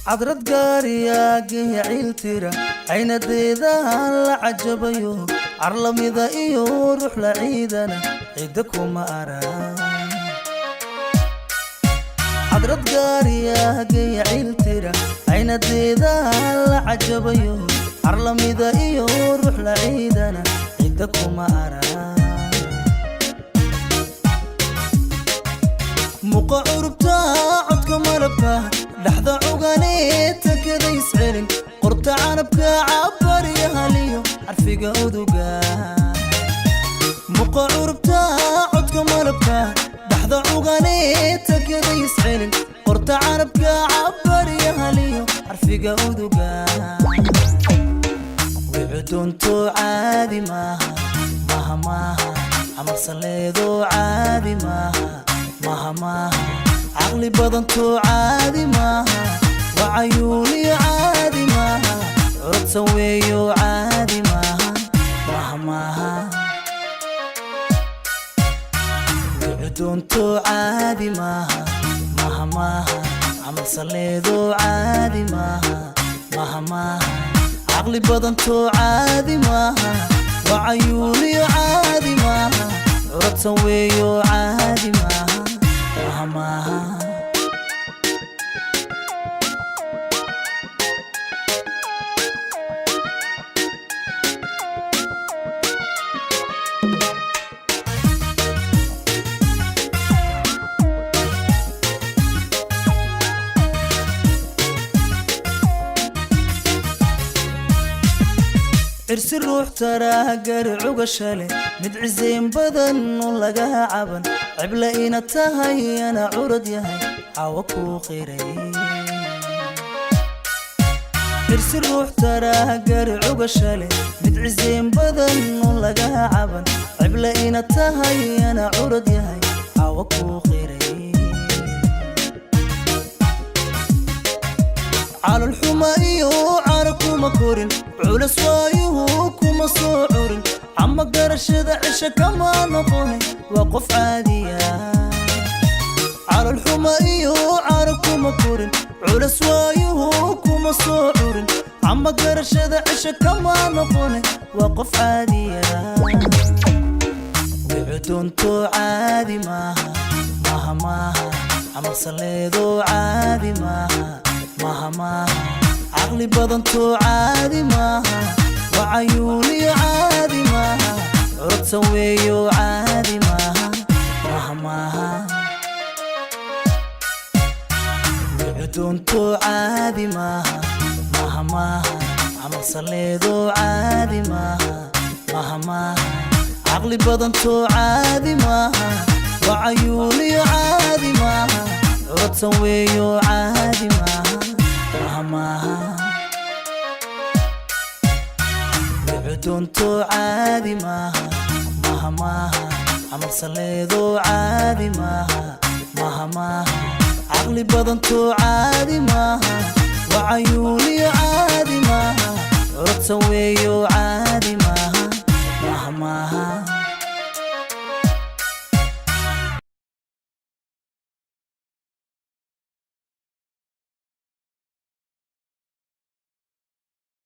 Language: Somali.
Cadrad gaariyaagaya ciiltira, caynadeedahan la cajabayo, carlamida iyo ruux la ciidana cidda kuma arag. Cadrad gaariyaagaya ciiltira, caynadeedahan la cajabayo, carlamida iyo ruux la ciidana cidda kuma arag. Muqa curubta, codka malabka, dhaxda cuganee takada iscelin, qorta canabka, cabaryahaliyo carfiga uduga. Muqa curubta, codka malabka, dhaxda cuganee takada iscelin, qorta canabka, cabaryahaliyo carfiga uduga. Wicudunto caadi maaha, maha maaha, camal saleedo caadi maaha, maha maaha, caqli badanto caadi maaha, wacayuuniyo caadi maaha, curadsan weeyo caadi maaha, maha maaha. Wicudunto caadi maaha, maha maaha, camal saleedo caadi maaha, maha maaha, caqli badanto caadi maaha, wacayuuniyo caadi maaha, curadsan weeyo caadi maaha, maha maaha. Cirsi ruux taraagari cugasha leh, mid cisayn badan oo laga caban, cibla ina tahay ana curad yahay cawo kuu qiray. Cirsi ruux taraagari cugasha leh, mid cisayn badan oo laga caban, cibla ina tahay ana curad yahay cawo kuu qiray. Calolxuma iyo cara kuma korin, culas waayuhu kuma soo curin, cama garashada cisho kama noqone, waa qof caadiya. Calolxuma iyo cara kuma korin, culas waayuhu kuma soo curin, cama garashada cisho kama noqone, waa qof caadiya. Wicudunto caadi maaha, maha maaha, camal saleedo caadi maaha, maha maaha, caqli badanto caadi maaha, wacayuuniyo caadi maaha, curadsan weeyo caadi maaha, maha maaha. Wicudunto caadi maaha, maha maaha, camal saleedo caadi maaha, maha maaha, caqli badanto caadi maaha, wacayuuniyo caadi maaha, curadsan weeyo caadi maaha, maha maaha. Wicudunto caadi maaha, maha maaha, camal saleedo caadi maaha, maha maaha, caqli badanto caadi maaha, wacayuun